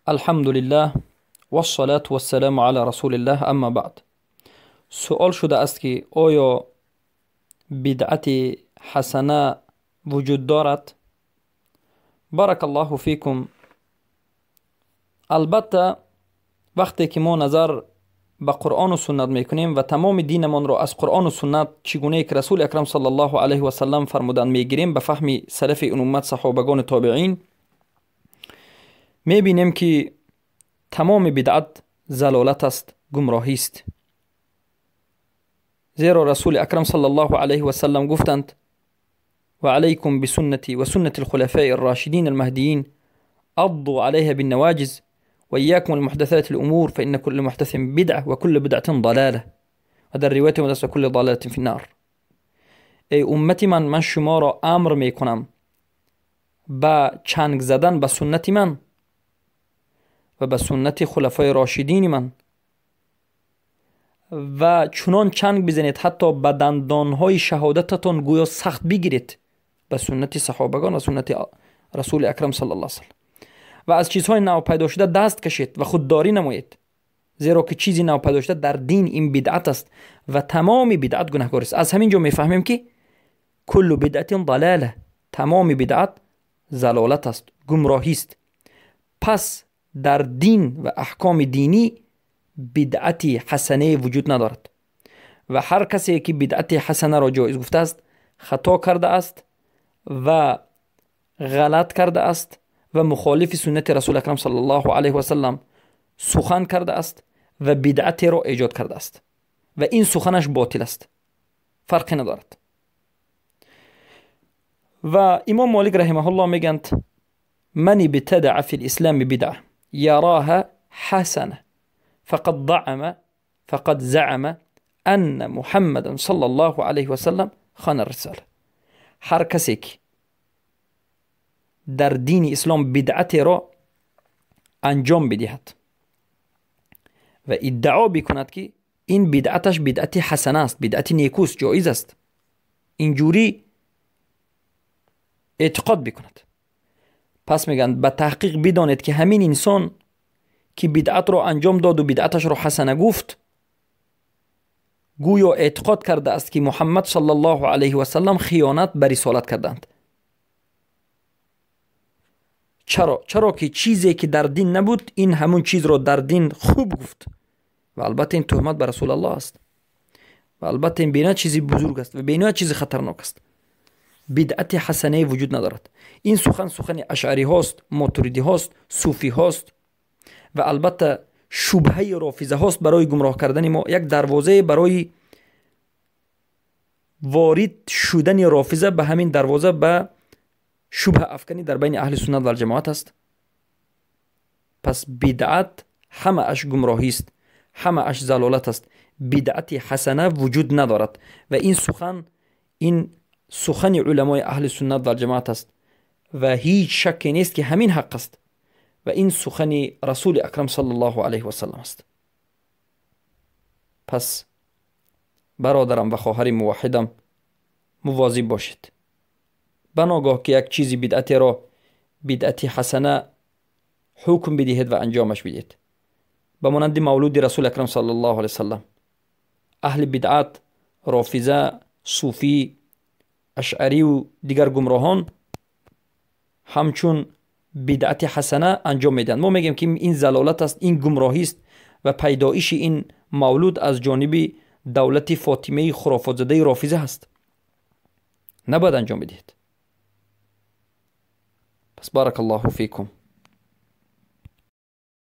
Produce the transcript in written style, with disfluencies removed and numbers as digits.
الحمد لله والصلاة والسلام علی رسول الله، اما بعد. سؤال شده است که آیا بدعت حسنه وجود دارد؟ بارک الله فیکم. البته وقتی که ما نظر به قرآن و سنت میکنیم و تمام دینمان را از قرآن و سنت چگونه که رسول اکرم صلی الله علیه و سلم فرمودند میگیریم، به فهم سلف این امت، صحابگان، تابعین، میبینیم که تمام بدعت ضلالت است، گمراهی است. زیرا رسول اکرم صلی الله علیه و سلم گفتند: و علیکم بسنتی و سنت الخلفاء الراشدین المهدیین، عضوا علیها بالنواجذ، و ایاکم المحدثات الامور، فان كل محدث بدعه و كل بدعه ضلاله. و در روایت مدرس: كل ضلاله فی النار. ای امت من، من شما را امر میکنم به چنگ زدن به سنت من و به سنت خلفای راشدین من، و چنان چنگ بزنید حتی به دندانهای شهادتتان گویا سخت بگیرید، به سنت صحابگان و سنت رسول اکرم صلی الله علیه وسلم، و از چیزهای نو پیدا شده دست کشید و خودداری نمایید، زیرا که چیزی نو پیدا شده در دین این بدعت است و تمام بدعت گناهکار است. از همین جا میفهمیم که کل بدعت ضلاله، تمام بدعت ضلالت است، گمراهی است. پس در دین و احکام دینی بدعت حسنه وجود ندارد و هر کسی که بدعت حسنه را جایز گفته است خطا کرده است و غلط کرده است و مخالف سنت رسول اکرم صلی الله علیه و سلم سخن کرده است و بدعت را ایجاد کرده است و این سخنش باطل است، فرقی ندارد. و امام مالک رحمه الله میگند: من ابتدع فی الاسلام بدعه یراها حسنه فقد زعم ان محمدا صلی الله علیه و سلم خان الرساله. هر کسی که در دین اسلام بدعت را انجام بدهد و ادعا بکند که این بدعتش بدعت حسنه است، بدعت نیکوست، جایز است، اینجوری اعتقاد بکند، پس میگن به تحقیق بدانید که همین انسان که بدعت را انجام داد و بدعتش را حسنه گفت، گویا اعتقاد کرده است که محمد صلی الله علیه و سلم خیانت به رسالت کردند. چرا؟ چرا که چیزی که در دین نبود این همون چیز را در دین خوب گفت و البته این تهمت به رسول الله است و البته این بینا چیزی بزرگ است و بینا چیزی خطرناک است. بدعت حسنه وجود ندارد. این سخن سخن اشعری هاست، ماتریدی هاست، صوفی هاست و البته شبهه رافضه هاست برای گمراه کردن ما، یک دروازه برای وارد شدن رافضه به همین دروازه به شبهه افکنی در بین اهل سنت و الجماعت است. پس بدعت همه اش گمراهی است، همه اش ضلالت است، بدعت حسنه وجود ندارد و این سخن، این سخن علمای اهل سنت و الجماعت است و هیچ شکی نیست که همین حق است و این سخن رسول اکرم صلی الله علیه و سلم است. پس برادرم و خواهر موحدم، مواظب باشید. بناگاه که یک چیزی بدعت را بدعت حسنه حکم بدهید و انجامش بدهید، به مانند مولود رسول اکرم صلی الله علیه وسلم، اهل بدعت، رافضه، صوفی، اشعری و دیگر گمراهان همچون بدعت حسنه انجام میدن. ما میگیم که این ضلالت است، این گمراهی است و پیدایش این مولود از جانب دولت فاطمه خرافات زده رافضه هست، نباید انجام بدهید. پس بارک الله فیکم.